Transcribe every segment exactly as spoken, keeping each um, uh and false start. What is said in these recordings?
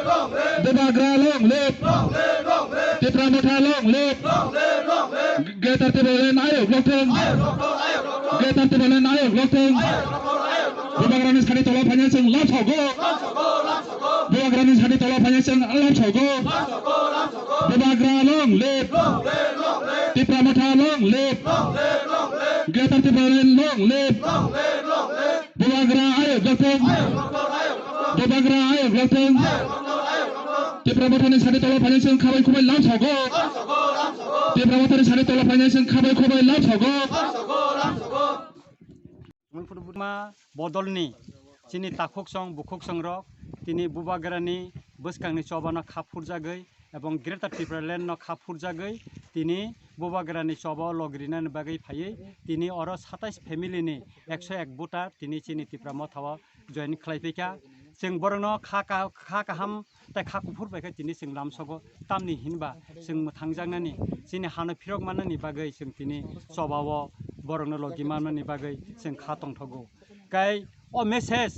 Bubagra long live. Tipra Motha long live. Greater Tipraland ayok lokthung. Greater Tipraland ayok lokthung. Bubagrani sadi tola phainai chwng lamsogo. Bubagrani sadi tola phainai chwng lamsogo. Bubagra long live. Tipra Motha long live. Greater Tipraland long live. Bubagra ayok lokthung. Bubagra ayok lokthung. Tipra Mothani sadi tola phainai chwng khabai khubai lamsogo. Tipra Mothani sadi tola phainai chwng khabai khubai lamsogo. Bodolni chini takhuksong bukhuksong rok tini Bubagrani bwskangni chobano kha phurjagwi ebong Greater Tipraland no kha phurjagwi tini Bubagrani choba o log rinani bagwi phaiwi tini oro satais family ni ekso ek voter tini chini Tipra Motha o join khlai phaikha. Chwng borokno kha ka-, kha kaham tei kha kuphur bai khe tini chwng lamsogo. Tamni hinba chwng mwthangjaknani, chini hano phirok mannani bagwi chwng tini choba o borokno logi manmani bagwi chwng kha tongthogo. Kai o message,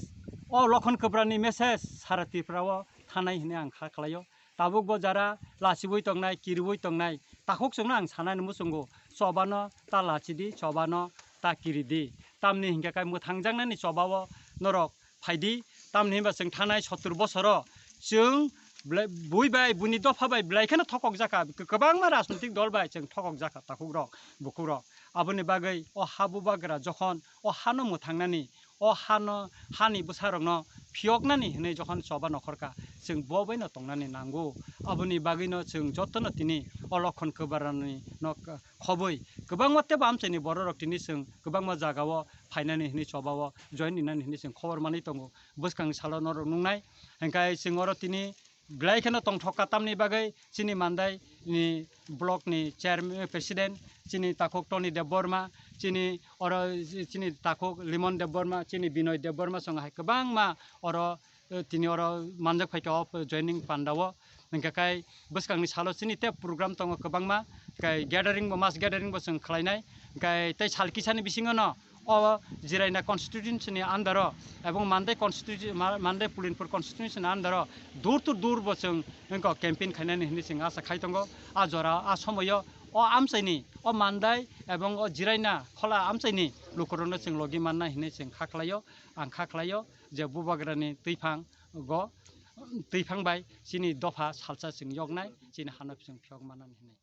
o Lokhon Kwbrani message sara Tripura o thanai hwnwi ang kha khlaio. Tabuk bo jara lachiui tongnai, kiriui tongnai, takhuksongno ang sanani muchungo, chobano ta lachidi, chobano ta kiridi. Tamni hinkhe kai mwthangjaknani choba o norok phaidi, tamni hinba chwng thanai sottur bosoro chwng ble-, bui bai, buini dopha bai belai kheno thokok jakha, kwbangma rajnitik dol bai chwng thokok jakha, takhukrok, bukhukrok. Aboni bagwi o ha Bubagra jokhon o hano mwthangnani, o hano, hani bwsarokno phiyoknani hwnwi jokhon choba nokhorkha, chwng bo baino tongnani nango. Aboni bagwino chwng jotono tini o Lokhon Kwbrani no khobwi kwbangma tebo amchaini bororok tini chwng kwbangma jagao phainani hwnwi choba o join rinani hwnwi chwng khobor manwi tongo. Bwskang salo norok nungnai, hwnkhe chwng oro tini belai kheno tongthok ka, tamni bagwi chini Mandai ni block ni chairman, president, chini takhuk Tony Debbarma, chini oro chini takhuk Limon Debbarma, chini Binoy Debbarma song hai kwbangma oro, eh, tini oro manjak phaikha o joining panda o. Hwnkhe kai bwskangni salo chini tei program tongo kwbangma, kai gathering bo, mass gathering bo chwng khlainai, kai tei sal kisani bisingo no o Jiraina constituency ni under o ebong Mandai constituency, Ma-, Mandai Pulinpur constituency ni under o door to door bo chwng wngkha campaign khainani hinwi chwng asa khai tongo. A jora, a somoyo o amchaini, o Mandai ebong o Jiraina khola amchaini lukurokno chwng logi manna hinwi chwng kha khlaio, ang kha khlaio je Bubagrani twiphang go, twiphang bai chini dopha salsa chwng yoknai, chini hano chwng phiyok manani hinwi.